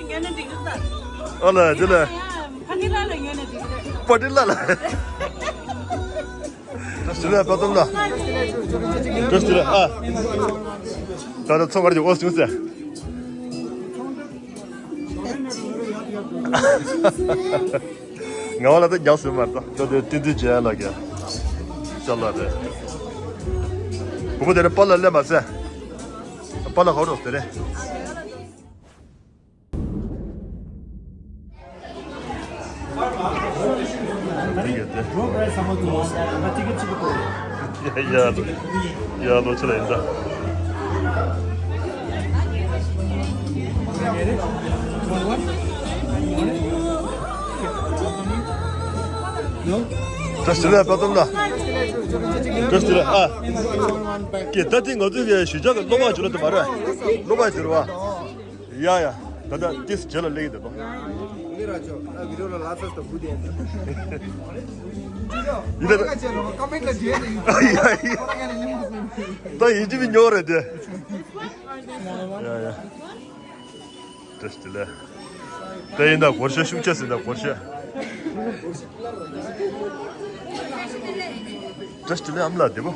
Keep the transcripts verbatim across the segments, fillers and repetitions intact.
ཉོས་ན་འགྲིག་གི་རེད། ཨ་ལ་དེ་ལ། ཕ་ནི་ལ་ལ་ཉོས་ན་འགྲིག་གི་རེད། པ་ཏི་ལ་ལ། བཀྲ་ཤིས་བདེ་ལེགས་པ་ཏོམ་ལ། བཀྲ་ཤིས་བདེ་ལེགས་ཨ། ད་ལྟ་ཚོང་ག་རེ་ཅིག་ཨོ་བྱུང་ཟེར། ང་བ་ལ་ད་རྒྱག་སྲིད་མ་རེད་ད། ད་དེ་ཏི་ཏི་བྱས་ལ་རྒྱ། ཅ་ལ་རེད། བུ་མོ་དེ་རེད་པཱ་ལགས་སླེབས་མ་ཟེར། པཱ་ལགས་ཧོ་རོགས་དེ་རེད། ཡ་ཡ་ལོ་ཆེ་ལ་ཡིན་ད། བཀྲ་ཤིས་བདེ་ལེགས་པ་ཏོམ་ལ། བཀྲ་ཤིས་བདེ་ལེགས་ཨ། ཀྱེ་ད་ཐེངས་ང་ཚོའི་གཞིས་ཆགས་ཀྱི་སློབ་མ་བྱུང་ལ་དུ་མ་རེད། སློབ་མ་བྱུང་བ། ཡ་ཡ། ད་ལྟ་ཏིས་རྗེས་ལ་སླེབས་ཀྱི་འདུག་ལེ་ར་ཆོ། ཨ་བི་ཌིའོ་ལ་ལ་སོ་སོ་བུ་དེ་ཡིན་ད། ཡིན་ད། ཁ་མེད་ལ་རྗེས་ལ་ཡིན། ཡ་ཡ། ད་ཡིན་གཅིག་མིན་ཉོ་རེད་དེ། ཡ་ཡ། བཀྲ་ཤིས་བདེ་ལེགས། ད་ཡིན་ད་སྒོར་གཞས་ཤུགས་ཆེ་ཟིན་ད་སྒོར་གཞས། བཀྲ་ཤིས་བདེ་ལེགས་ཨ་མ་ལགས་བདེ་པོ།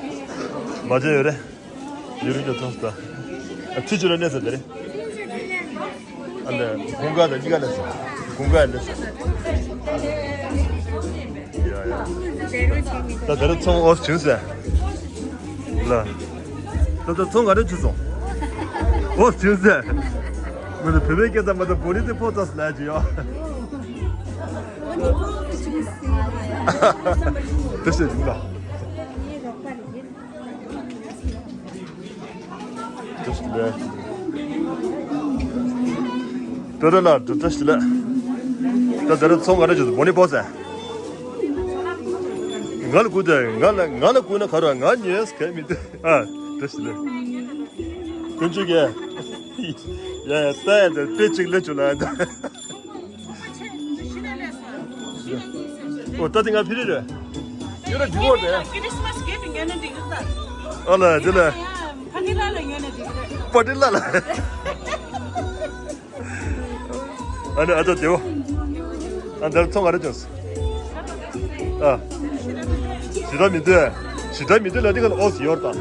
མ་བྱས་ཡོད་རེད། ཡུ་རུ་ཅོ་ཐོང་སྟ། ཨ་ཐི་ཅི་ར་ནེ་ས་དེ་རེད། ཨ་ལེ་ཀུང་ག་དང་གཉིས་ཀ་ལེ་ས། ཀུང་ག་ལེ་ས། ཡ་ཡ། ད་དེ་ར་ཚོང་ཨོ་བྱུང་ཟེར། ལ། ད་ད་ཚོང་ག་རེ་བྱུང་སོང་། ཨོ་བྱུང་ཟེར། མི་ལ་བོད་པའི་སྐད་ད་མ་ད་བོ་ནི་དེ་ཕོ་ཙ་སི་ལ་ཅི་ཡོ། དེ་ཤེས་ཡིན་ལ། བཀྲ་ཤིས་བདེ་ལེགས། ཏོ་ཏོ་ལགས་བཀྲ་ཤིས་བདེ་ལེགས། ད་ད་རེས་ཚོང་ག་རེ་བྱེད་སོང་བོ་ནི་པོ་ཟེར། ང་ལ་སྒུག་དེ་ང་ལ་ང་ལ་སྒུག་ན་ག་རེ་ང་ཉོས་གལ་མི་འདུག་ཨ་བཀྲ་ཤིས་བདེ་ལེགས། དཀོན་མཆོག་གིས་ཡ་ཡ་ལྟ་ཡ་དེ་དཔེ་གཅིག་ལས་བྱུང་ལ་ཡ་ད། ཨོ་ད་དེ་ང་ཕི་རི་རེད། ཡོད་ན་འགྲིག་གོ་རེད། ཁི་རི་སི་མ་སི་གེ་ཊི་ཉོས་ན་འགྲིག་གི་རེད། ཨོ་ལ་དེ་ལ། ཕ་ནི་ལ་ལ་ཉོས་ན་འགྲིག་གི་རེད། པ་ཏི་ལ་ལ། ཨ་ནི་ཨ་ཅག་དེའོ། ཨ་འདིར་ཚོང་ག་རེ་བྱུང་སོང་། ཨ། ཞི་དྲག་མི་འདུག་ཞི་དྲག་མི་འདུག་ལ་འདི་ག་ལ་ཨོ་སི་ཡོར་དང་།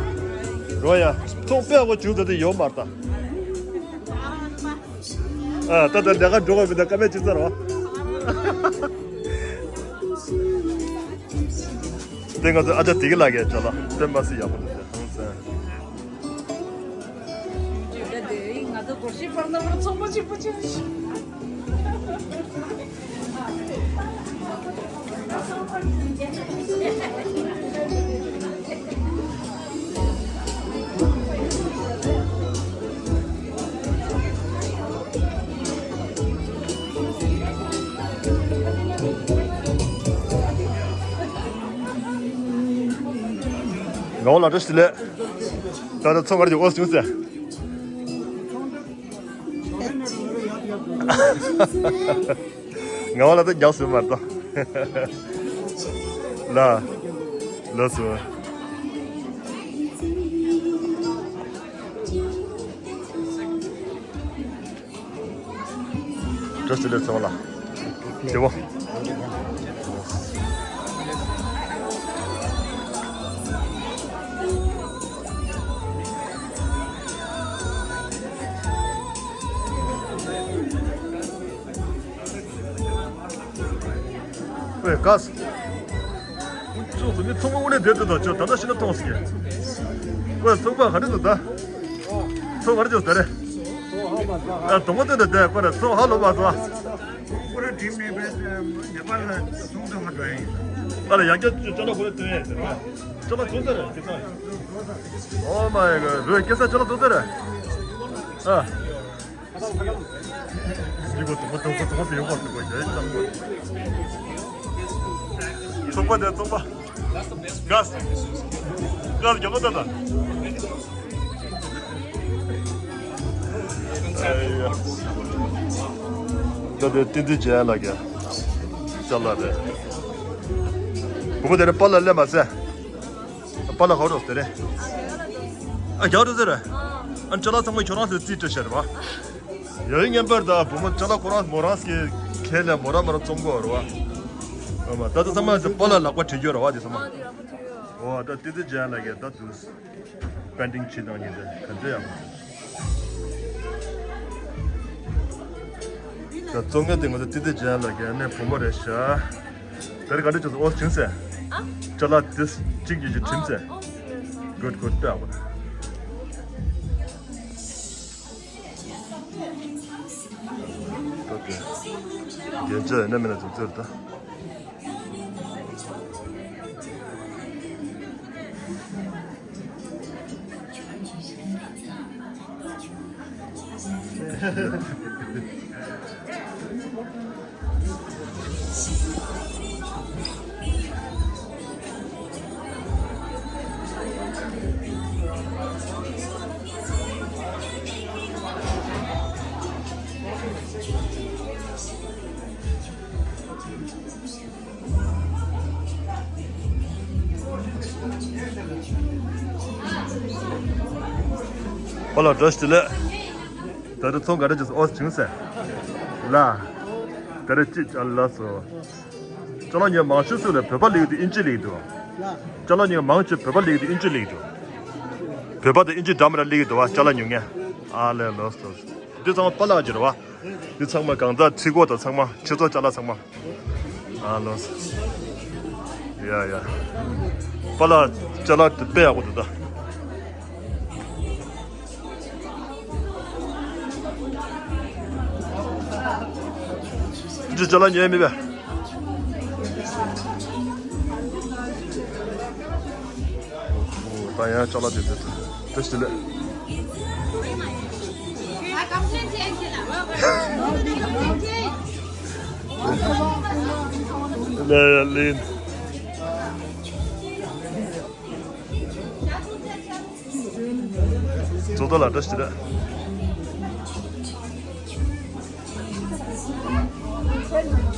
རོ་ཡ། ཚོང་དཔེ་ཨ་གོ་བྱུང་ད་དེ་ཡོད་མ་རེད་ད། ཨ་ད་ད་ལས་ཀ་འགྲོ་དགོས་མི་འདུག་ཀ་མེད་ཅི་ཚར་བ། དེ་ང་ཚོ་ཨ་ཅག་དེ་གི་ལ་གས་ཅ་ལག་དཔེ་མ་སྲིད་ཡག་པོ་འདུག་དེ་ཧང་སང་། ང་ཚོ་སྒོར་གཞས་པར་ན་བར་ཚོང་པ་གཅིག་པུ་ཅིག་ང་བ་ལ་བཀྲ་ཤིས་བདེ་ལེགས། ད་ལྟ་ཚོང་ག་རེ་ཅིག་ཨོ་བྱུང་ཟེར། ང་བ་ལ་ད་རྒྱག་སྲིད་མ་གཏོགས། ལ། ལ་སོ། བཀྲ་ཤིས་བདེ་ལེགས་ཚང་མ་ལ། བདེ་པོ། ཝེ་ག་སི། ཁྱོད་ཚོ་མི་ཚོང་པ་དངོས་གནས་བསྡད་འདུག་ད་ཁྱོད་ད་ལྟ་ཤི་ན་མཐོང་སྲིད་ཀྱི། ཝེ་ཚོང་པ་ག་རེ་འདུག་ད། ཚོང་ག་རེ་འདུག་ད་རེ། ཨ་དོང་པོ་སྟོན་ད་དེ་ཁོ་ར་ཚོང་ཧ་ལོ་མ་ཚོ། ཁོ་ར་ཌིམ་ནས་བས་ནེ་པཱལ་ལ་ཚོང་ཚོང་མ་འགྲོ་ཡིན། ཨ་ལ་ཡང་བསྐྱར་ཅོ་ལག་ཁོ་ར་སྟོན་ཡ་ཟེར་བ། ཅོ་ལག་ཚོང་ཟེར་རེད་ཁྱེད་ཚོ། ཨོ་མ་ཡ་གི་རོས་སྐྱེ་ས་ཅོ་ལག་ཚོང་ཟེར་རེད། ཨ། ཡིན་གོ་དུ་མ་དུ་མ་དུ་མ་དུ་ཡོང་གོ་དུ་མ་ཡོད་ལ། ཚོགས་པ་དེ་ཚོགས་པ། ག་ས། ག་ས་རྒྱ་མོ་ད་ད། ཨེ་ཡ། ད་དེ་ཏི་ཏི་བྱས་ལ་ག་ཅ་ལག་རེད། བུ་མོ་དེ་རེད་པཱ་ལགས་སླེབས་མ་ཟེར། པཱ་ལགས་ཧོ་རོགས་དེ་རེད། ཨ་རྒྱག་རོགས་ཟེར། ཨ་ཅ་ལག་ཚང་མ་ཁྱོད་རང་ཚོས་རྩིས་སྤྲད་བྱས་རེད་པ། ཡ་ཡི་ངན་པར་ད་བུ་མོ་ཅ་ལག་ཁོ་རང་མོ་རང་སྐྱེ་ཁེ་ལ་མོ་རང་མོ་རང་རྩོམ་གོ་ར་བ། ཨ་མ་ད་ད་ཚང་མ་ད་པ་ལ་ལག་པ་བྲིས་རྒྱུ་ར་བ་དེ་ཚང་མ། ཨོ་ད་ཏི་ཏི་ཇན་ལ་གེ་ད་དུས་པེན་ཏིང་བྱེད་སྟངས་ཉིད་དེ་ག་འདྲ་ཡང་། ད་བཙོང་མཁན་དེ་ང་ཚོ་ཏི་ཏི་ཇན་ལ་གེ་ནས་བུ་མོ་རེད་ཤག་དེར་ག་འདྲ་བྱུང་སོང་ཨོ་བྱུང་སེ། ཨ། ཅ་ལག་དེ་གཅིག་གཅིག་གཅིག་ཁྲིམས་སེ། ཨོ་ཨོ་ཟེར་སོང་། གུད་གུད་ལྟ་བ། ད་དེ། རྒྱན་ཆ་ཡིན་ན་མིན་ན་ཚོ་ཚོད་ད། ཨོ་ལ་བཀྲ་ཤིས་བདེ་ལེགས། ད་རེས་ཚོང་ག་རེ་བྱས་སོང་ཨོ་བྱུང་ཟེར། ལ། ད་རེས་ཅི་ཨ་ལ་སོ། ཅ་ལག་ཉོ་མང་ཆེ་ཤོས་ལ་བོད་པ་ལེགས་དེ་ཨིན་ཇི་ལེགས་འདུག་ཅ་ལག་ཉོ་མང་ཆེ་བོད་པ་ལེགས་དེ་ཨིན་ཇི་ལེགས་འདུག་བོད་པ་དང་ཨིན་ཇི་འདྲ་མི་འདྲ་ལེགས་འདུག་བ་ཅ་ལག་ཉོ་མཁན། ཨ་ལས་ལོས་ལོས། འདི་ཚང་མ་པ་ལགས་ཀྱི་རེད་བ། འདི་ཚང་མ་གང་ཟག་ཁྲི་གོ་དང་ཚང་མ་ཁྱེད་ཚོ་ཅ་ལག་ཚང་མ། ཨ་ལོས། ཡ་ཡ། པ་ལགས་ཅ་ལག་དེ་དཔེ་ཡག་པོ་འདུག་ད། འདི་ཅ་ལག་ཉོས་མེད་པས། ད་ཡང་ཅ་ལག་དེ་དེ་དེ་ཞིག་ལས། ལས་ལིན། བཙོག་ཏོ་ལ་བཀྲ་ཤིས་བདེ་ལེགས།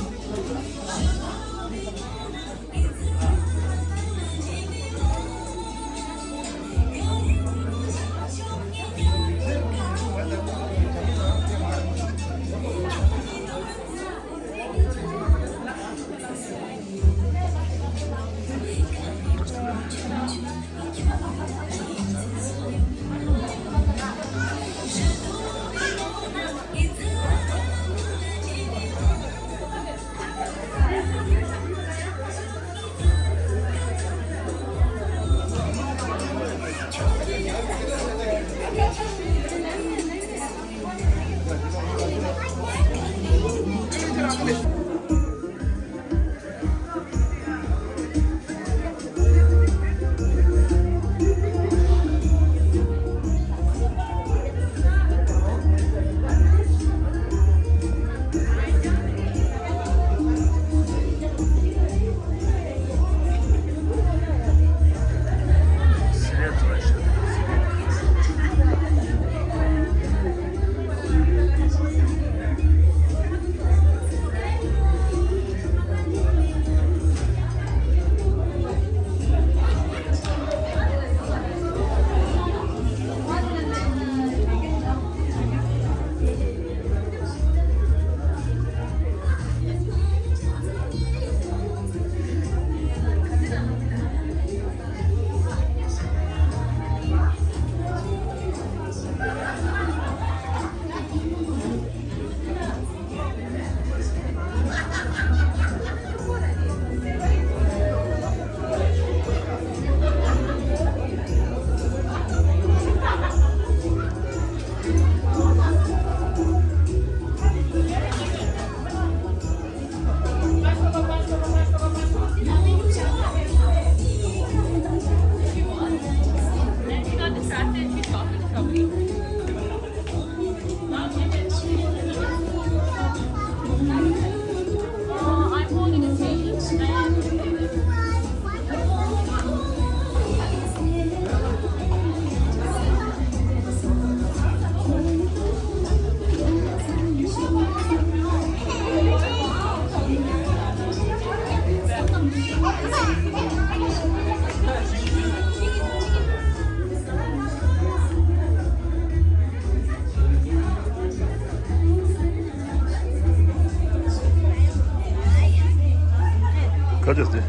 ཆ་ཆ་སྟེ།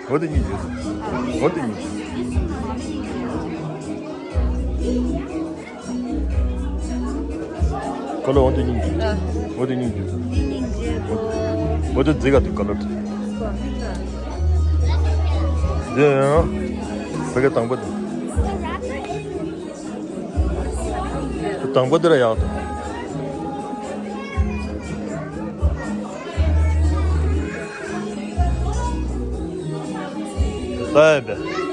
འོ་དེ་གཉིས་ཡོད། འོ་དེ་གཉིས། ཁོ་ལ་འོ་དེ་གཉིས་ཡོད། འོ་དེ་གཉིས་ཡོད། འོ་དེ་རྫི་ག་དུ་ཁོ་ལ། དེ་ཡང་ཕ་གི་དང་པོ་དེ། དང་པོ་འདི་ལ་ཡག་འདུག་ལྟ་ཡ་བས།